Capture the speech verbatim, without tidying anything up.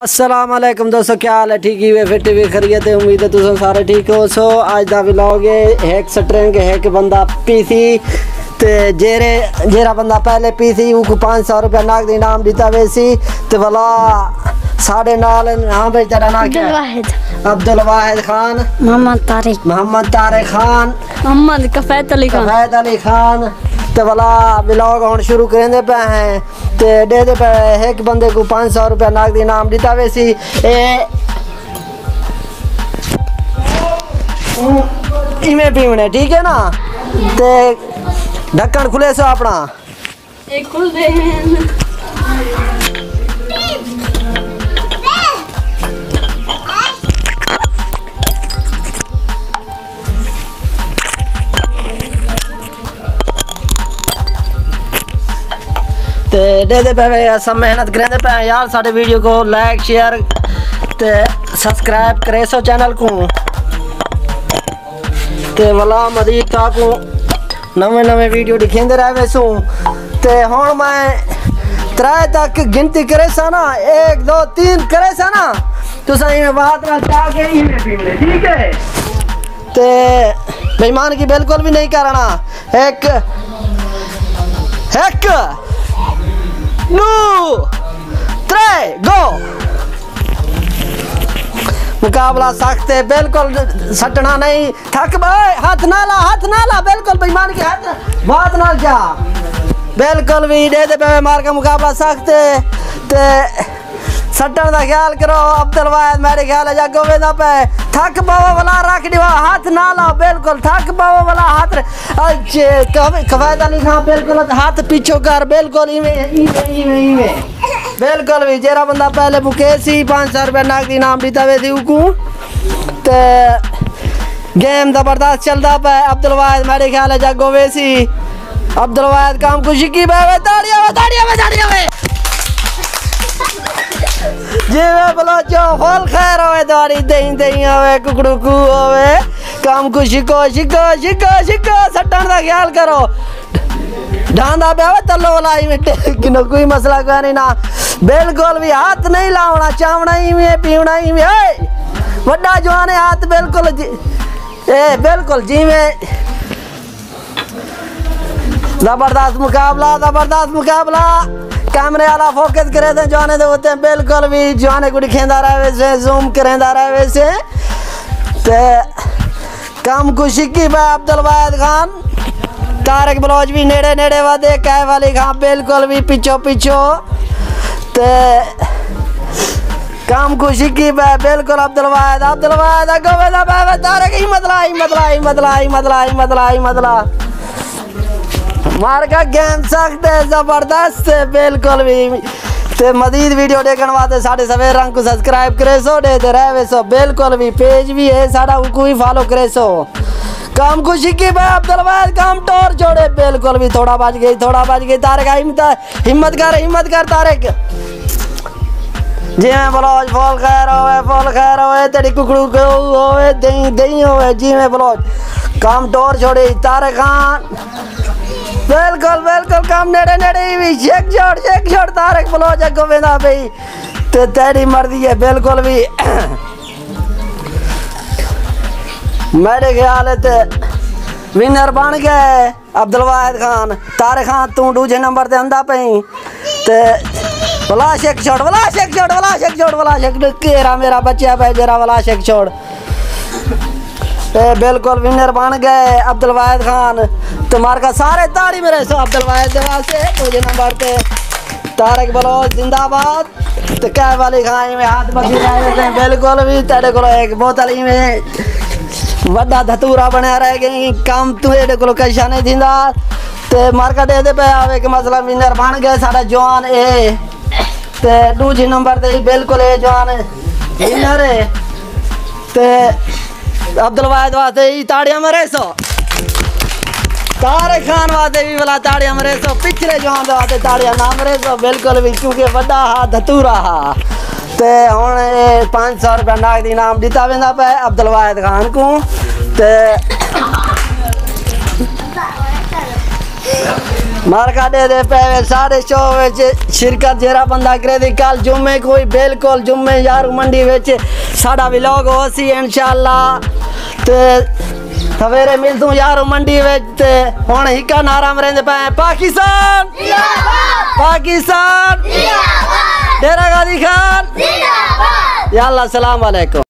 السلام علیکم دوستو، کیا حال ہے؟ ٹھیک ہی وے؟ فٹ ہی وے؟ خیریت ہے؟ امید ہے تساں سارے ٹھیک ہو سو۔ اج دا ولاگ ہے ہک سٹرنگ، ہک بندہ پیسی، تے جیرے جیرا بندہ پہلے پیسی اوکوں پانچ سو روپیہ نقد انعام ݙتا ویسی۔ تے ولا ساݙے نال، ہاں بھائی، تیرا نام کیا ہے؟ عبدالواحد۔ عبدالواحد خان۔ محمد طارق۔ محمد طارق خان۔ محمد کفایت علی خان۔ کفایت علی خان۔ تے ولا ولاگ ہݨ شروع کریندے پئے ہیں۔ تے ݙیہدے پئے، ہک بندے کوں پانچ سو روپیہ نقد انعام ݙتا ویسی۔ اے ایویں پیوݨے، ٹھیک ہے نا؟ تے ڈھکݨ کھلیسو اپݨا۔ اے کھلدے ہیں۔ تے ݙیہدے پئے وے، اساں محنت کریندے پئے ہیں یار۔ ساݙے ویڈیو کوں لائک، شیئر تے سبسکرائب کریسو چینل کوں۔ تے ولا مزید تہاکوں نویں نویں ویڈیو ݙکھیندے رہ ویسوں۔ تے ہݨ میں ترائے تک گنتی کریساں نا، ایک، دو، تین کریساں نا، تساں ایویں وات نال چا کے ایویں پیوݨے، ٹھیک ہے؟ تے بےایمانگی بالکل بھی نہیں کرݨا۔ ہک، ہک، ݙو، ترے، گو۔ مقابلہ سخت ہے، بالکل سٹݨا نہیں۔ تھک ٻہہ، ہتھ نہ لا، ہتھ نہ لا، بالکل بےایمانگی، ہتھ وات نال جا۔ بالکل بھی ݙیہدے پئے، مار کا مقابلہ سخت ہے۔ تے سٹݨ دا خیال کرو، عبدالواحد میݙے خیال اچ اڳوں ویندا پئے۔ تھک پوو ولا، رکھ ݙیوا، ہتھ نہ لا، بالکل تھک پوو ولا، ہتھ ر-، اچ کف-، کفایت علی خان، بالکل ہتھ پچھوں کر، بالکل ایویں، ایویں، ایویں، ایویں۔ بالکل بھی جیرا بندہ پہلے مکیسی، پانچ سو روپیہ نقد انعام ݙتا ویسی اوکوں۔ تے گیم زبردست چلدا پئے، عبدالواحد میݙے خیال اچ اڳوں ویسی۔ عبدالواحد کم کوں چھکی پئے وے، تاڑیاں وے، تاڑیاں وے، تاڑیاں وے۔ جی وے بلوچو، فل خیر ہووے تہاݙی، دہیں دہیں ہووے، ککڑو کو ہووے، کم کوں چھکو، چھکو، چھکو، چھکو، سٹݨ دا خیال کرو۔ ڈھاندا پیا وے تلو ولا، ایویں ٹے-، کنوں کوئی مسئلہ کوئی نہیں نا۔ بالکل بھی ہتھ نہیں لاوݨا، چاوݨا ایویں، پیوݨا ایویں۔ اے وݙا جوان ہے، ہتھ بالکل جی-، اے بالکل جیویں۔ زبردست مقابلہ، زبردست مقابلہ۔ کیمرے والا فوکس کرے تے جوانے دے اتے، بالکل بھی جوانے کوں ݙکھیندا رہ ویسے، زوم کریندا رہ ویسے۔ تے کم کوں چھکی پئے عبدالواحد خان۔ طارق بلوچ بھی نیڑے نیڑے ودے، کیف علی خان بالکل بھی پچھو پچھو۔ تے کم کوں چھکی پئے بالکل عبدالواحد، عبدالواحد اڳوں ویندا پئے وے، طارق ہمت لا، ہمت لا، ہمت لا، ہمت لا، ہمت لا، ہمت لا۔ مارکا گیم سخت ہے، زبردست ہے، بالکل بھی۔ تے مزید ویڈیو ݙیکھݨ واسطے ساݙے سویر رنگ کوں سبسکرائب کریسو، ݙیہدے رہ ویسو، بالکل بھی۔ پیج بھی ہے ساݙا، اوکوں بھی فالو کریسو۔ کم کوں چھکی پئے عبدالواحد، کم ٹور چھوڑے، بالکل بھی۔ تھوڑا بچ ڳئی، تھوڑا بچ ڳئی، طارق آئی متا-، ہمت کر، ہمت کر طارق۔ جیویں بلوچ، فل خیر ہووے، فل خیر ہووے، تیݙی ککڑو کو ہووے، دہیں، دہیں ہووے، جیویں بلوچ۔ کم ٹور چھوڑی، طارق خان۔ بالکل، بالکل، کم نیڑے، نیڑے ہی بھی۔ چھک چھوڑ، چھک چھوڑ، طارق بلوچ اڳوں ویندا پئی۔ تے تیݙی مرضی ہے، بالکل بھی۔ میݙے خیال ہے تے ونر بݨ ڳئے عبدالواحد خان۔ طارق خان، توں ݙوجھے نمبر تے آندا پئیں۔ تے ولا چھک چھوڑ، ولا چھک چھوڑ، ولا چھک چھوڑ، ولا چھک، کیرا میرا بچیا پئے جیرا، ولا چھک چھوڑ۔ اے بالکل ونر بݨ ڳئے عبدالواحد خان۔ تے مارکا سارے تاڑی مریسو عبدالواحد دے واسطے، ݙوجھے نمبر تے طارق بلوچ زندہ باد۔ تے کیف علی خان ایویں ہتھ ٻدھی رہ ویسے، بالکل بھی تیݙے کولوں ہک بوتل ایویں وݙا دھتورا بݨیا رہ ڳئی، کم توں ایݙے کولوں کشا نہیں تھیندا۔ تے مارکا ݙیہدے پئے آوے کہ مسئلہ ونر بݨ ڳئے ساݙا جوان اے۔ تے ݙوجھے نمبر تے ہی بالکل اے جوان ونر اے۔ تے عبدالواحد واسطے ہی تاڑیاں مریسو۔ طارق خان واسطے بھی ولا تاڑیاں مریسو، پچھلے جوان دے واسطے تاڑیاں نہ مریسو بالکل بھی، کیونکہ وݙا ہا، دھتورا ہا۔ تے ہݨ اے پنج سو روپے نقد انعام ݙتا ویندا پئے عبدالواحد خان کوں۔ تے مارکا ݙے دے پئے وے ساݙے شو وچ شرکت جیڑھا بندہ کرے دی۔ کل جمعے کوئی، بالکل جمعے یارو منڈی وچ ساݙا ولاگ ہوسی انشاءاللہ۔ تے سویرے ملدوں یارو منڈی وچ۔ تے ہݨ ہکا نعرہ مریندے پئے ہیں، پاکستان زندہ باد! پاکستان زندہ باد! ڈیرہ غازی خان زندہ باد! یا اللہ، السلام علیکم۔